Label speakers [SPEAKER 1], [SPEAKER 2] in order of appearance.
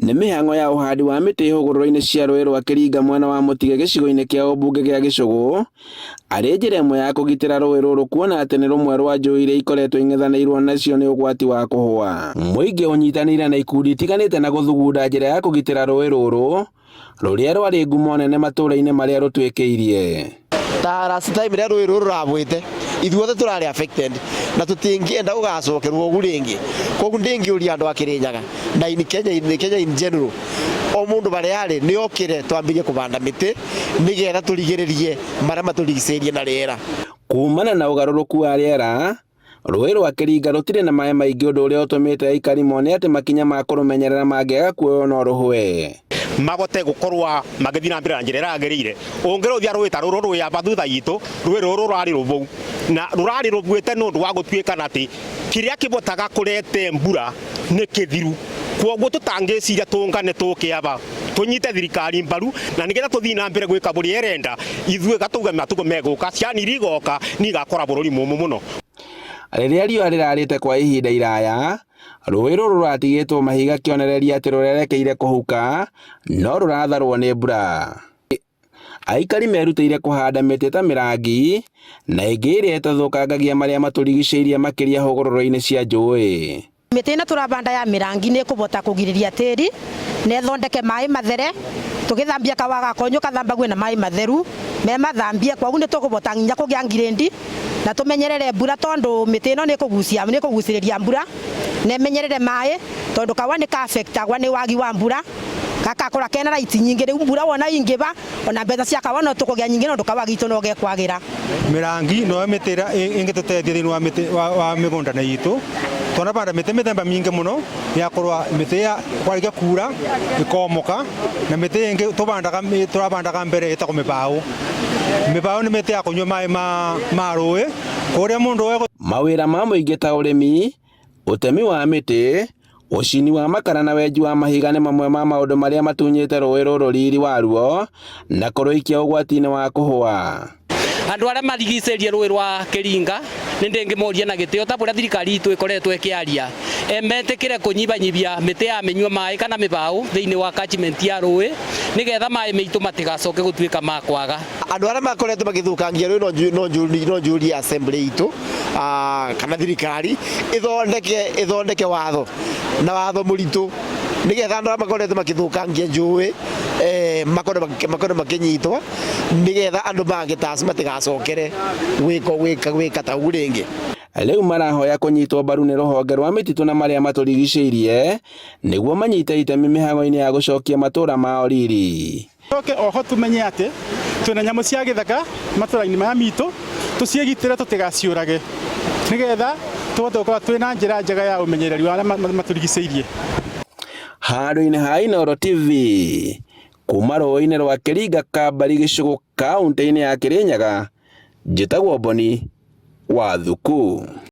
[SPEAKER 1] Nĩ mĩhang'o ya ũhandi wa mĩtĩ hũgũrũrũ-inĩ cia rũĩ rwa Kĩringa mwena wa Mũtige gĩcigo-inĩ kĩa ũmbunge gĩa Gĩcũgũ, arĩ njĩra ĩmwe ya kũgitĩra rũĩ rũrũ kuona atĩ nĩ rũmwe rwa njũĩ iria ikoretwo ing'ethanĩirwo nacio nĩ ũgwati wa kũhũa. Mũingĩ ũnyitanĩire na ikundi itiganĩte na gũthugunda njĩra ya kũgitĩra rũĩ rũrũ rũrĩa rwarĩ ngumo nene matũũra-inĩ marĩa rũtuĩkĩirie.
[SPEAKER 2] Ta last time rĩrĩa rũĩ rũrũ rũragwĩte, ithuothe tũrarĩ affected na tũtingĩenda gũgacokerwo ũguo rĩngĩ. Koguo ndĩngĩũria andũ a Kĩrĩnyaga na in Kenya, in Kenya in general, o mũndũ harĩa arĩ nĩ okĩre twambĩrĩrie kũbanda mĩtĩ nĩgetha tũrigĩrĩrie marĩa matũrigicĩirie na rĩera.
[SPEAKER 1] Kumana na ũgarũrũku wa rĩera, Rũĩ rwa Kĩringa rũtirĩ na maĩ maingĩ ũndũ ũrĩa ũtũmĩte aikari mone atĩ makinya ma kũrũmenyerera mangĩaga kuoywo no rũhwe.
[SPEAKER 3] Mabote gukorwa magithii na mbere na njira ĩrĩa yagĩrĩire. Ũngĩrũthia rũĩ ta rũrũ rwĩ aba thutha itũ, rũĩ rũrũ rũrarĩ rũbũu na rũrarĩ rũbuĩte nĩ ũndũ wa gũtuĩkana atĩ kĩrĩa kĩbotaga kũrete mbura nĩ kĩthiru. Kwoguo tũtangĩciria tũngane tũke aba tũnyite thirikari mbaru na nĩgetha tũthiĩ na mbere gwĩka bũrĩa ĩrenda, ithuĩ gatauga matukũ megũka ciana iria igoka nĩ igakora bũrũri mũmũ mũno.
[SPEAKER 1] Rĩrĩa riũa rĩrarĩte kwa ihinda iraya, rũĩ rũrũ rũratigĩtwo mahiga kĩonereria atĩ rũrerekeire kũhuka, no rũratharwo nĩ mbura. Aikari merutĩire kũhanda mĩtĩ ta mĩrangi na ĩngĩ ĩrĩa ĩtathũkangagia marĩa matũrigicĩirie makĩria hũgũrũrũ-inĩ cia njũĩ.
[SPEAKER 4] Mĩtĩ ĩno tũrabanda ya mĩrangi nĩ ĩkũbota kũgirĩria tĩri na ĩthondeke maĩ mathere. Tũgĩthambia kawa gakonyo kathambague na maĩ matheru me mathambie, kwoguo nĩ tũkũbota nginya kũgĩa ngirĩndi na tũmenyerere mbura tondũ mĩtĩ ĩno nĩ ĩkũgucĩrĩria mbura na ĩmenyerere maĩ tondũ kawa nĩ ka affect agwo nĩ wagi wa mbura gakakũra kena right nyingĩ. Rĩu mbura wona ingĩba ona mbeca cia kawa no tũkũgĩa nyingĩ nondũ kawa gitũ no gekwagĩra.
[SPEAKER 5] Mĩrangi noyo mĩtĩ ĩrĩa ĩngĩtũteithia thĩinĩ wa mĩtĩ wa mĩgũnda-inĩ itũ. Twanabanda mĩtĩ mĩthemba mĩingĩ mũno ya kũrũa mĩtĩ ya kwarĩkia kura ĩkomoka na mĩtĩ ĩngĩ tũbandaga tũrabandaga mbere ĩtagwo mĩbaũ. Mĩbaũ nĩ mĩtĩ ya kũnyua maĩ ma rũĩ kũrĩa mũndũ
[SPEAKER 1] Mawĩra ma mũingĩ ta ũrĩmi, ũtemi wa mĩtĩ, ũcini wa makara na wenji wa mahiga nĩ mamwe ma maũndũ marĩa matunyĩte rũĩ rũrũ riri waruo na kũrũikia ũgwati-inĩ wa kũhũa.
[SPEAKER 6] Andũ arĩa marigicĩirie rũĩ rwa Kĩringa nĩ ndĩngĩmoria na gĩtĩo ta bũrĩa thirikari itũ ĩkoretwo ĩkĩaria metĩkĩre kũnyibanyibia mĩtĩ ya mĩnyua maĩ kana mĩbaũ thĩinĩ wa catchment ya rũĩ nĩgetha maĩ maitũ matigacoke gũtuĩka ma kwaga.
[SPEAKER 2] Andũ arĩa makoretwo magĩthũkangia rũĩ no njũrie assembly itũ kana thirikari ĩthondeke watho na watho mũritũ nĩgetha andũ arĩa makoretwo makĩthũkangia njũĩ makorwo makĩnyitwo nĩgetha andũ mangĩ ta acio matigacokere gwĩka ta ũguo rĩngĩ.
[SPEAKER 1] Rĩu marahoya kũnyitwo mbaru nĩ rũhonge rwa mĩtitũ na marĩa matũrigicĩirie nĩguo manyite itemi mĩhang'o-inĩ ya gũcokia matũũra mao riri.
[SPEAKER 7] Tũcoke oho tũmenye atĩ twĩna nyamũ cia gĩthaka matũra-inĩ maya mitũ, tũciĩgitĩre tũtigaciũrage nĩgetha tũhote gũkorwo twĩna njĩra njega ya ũmenyereri wa arĩa matũrigicĩirie.
[SPEAKER 1] Handũ-inĩ ha Inooro TV, kuma rũĩ-inĩ rwa Kĩringa Kambari Gĩcũgũ kaũntĩ-inĩ ya Kĩrĩnyaga, njĩtagwo Boni wa Thuku.